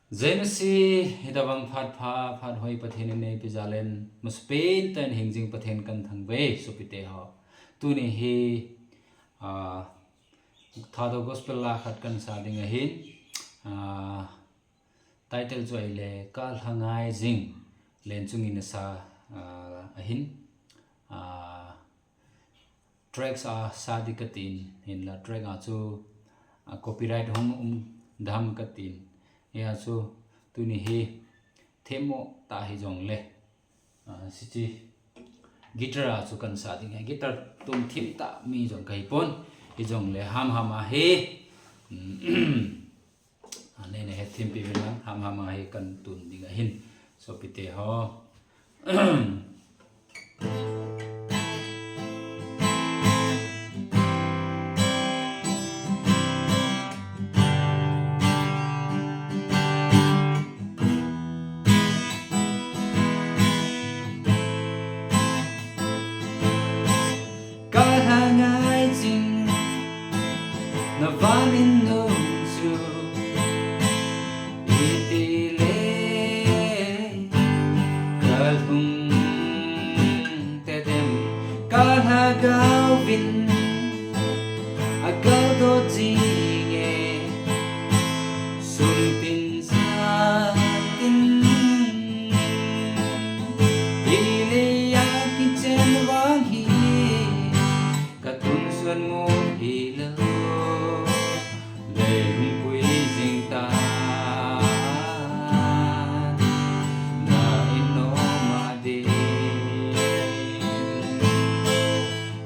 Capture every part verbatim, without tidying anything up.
Jai Masi, hitobang phat pha, phat hoi Pathen in eipeh jal in, masapen tah in hingjing Pathen kathangvah e, sopite ho. Tuni hi, ah, Thadou Gospel la khat kasah ding ahin, ah, title chu ahile, Kalha Ngai Jing, Lenchung in asa, ah, ahin, ah, tracks asa ding katin, hinla track a chu, ah, copyright hung um dem katin. Hijeh chun, tuni hi themmo tah hijongle, ah, hiche guitar a chu kasah ding ahi, guitar tun thim tah mi jong kahipon, hijongle hamham a hi, um, ah, nei, nei hethem pi uvin lang, hamham a hi katun ding ahin, sopite ho. Kalha ngai jing, na van in nom chu, itile kalhung tadem, kalhagao vin agaldo jinge, sunpin satin, ilei a kichen vang hi, katun suan mo hilou, lei hung pui jing tan, na in nom a ding.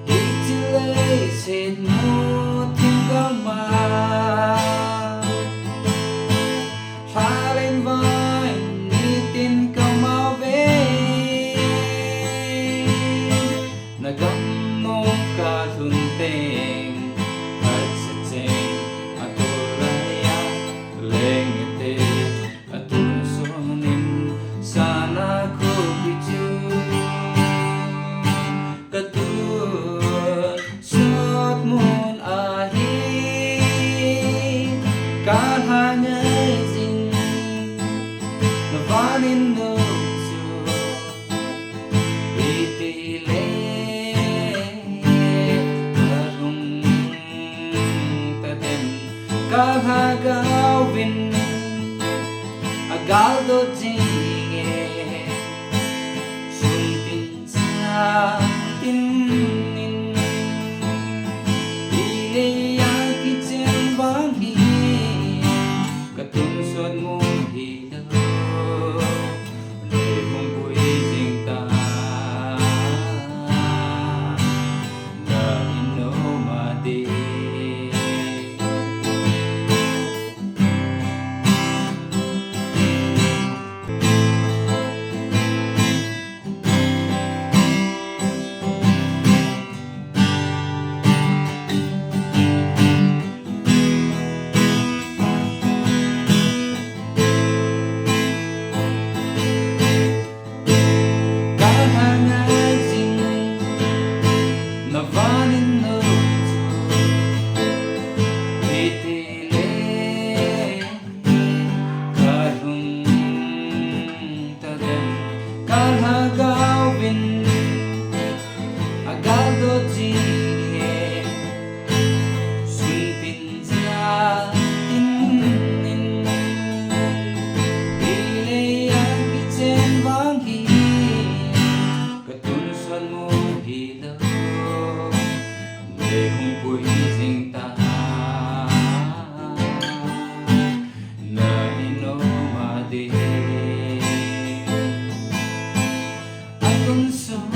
Hiche leiset mu thim gam a, lha leng vai nitin kamao ve. Na gam nom kalhun teng, phatsa cheng atol lai a, lengte atun suan in, sana khopi chu katun suan mun ahi. Kalha ngai jing, na van in nom chu, itile kalhung tadem, kalhagao vin agaldo jinge, sunpin satin in, ilei a kichen vang hi, katun suan mo hilou, lei hung pui jing tan, na in nom a ding. Kalha ngai jing, na van in nom chu, itile kalhung tadem, kalhagao vin agaldo jinge, sunpin satin in, ilei a kichen vang hi, katun suan mo hilou, lei hung pui jing tan, na in nom a ding. Atun suan,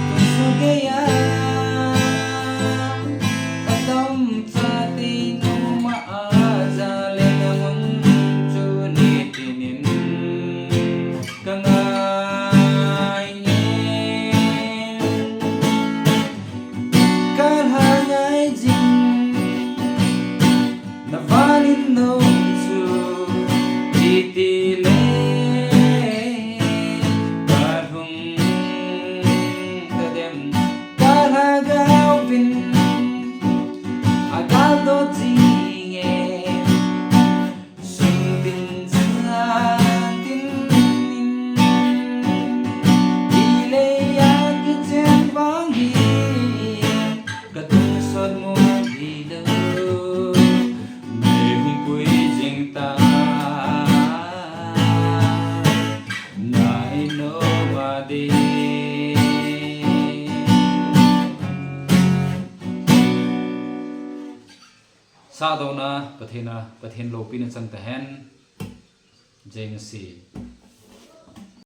tun suan geiya, atam chate nom a, aja leng amun chu nitin in kangai nge. Kalha ngai jing, na van in nom chu, itile kalhung tadem, kalhagao vin agaldo jinge, Sahdohna, Pathen a, Pathen loupina chang tahen. Jai Masih.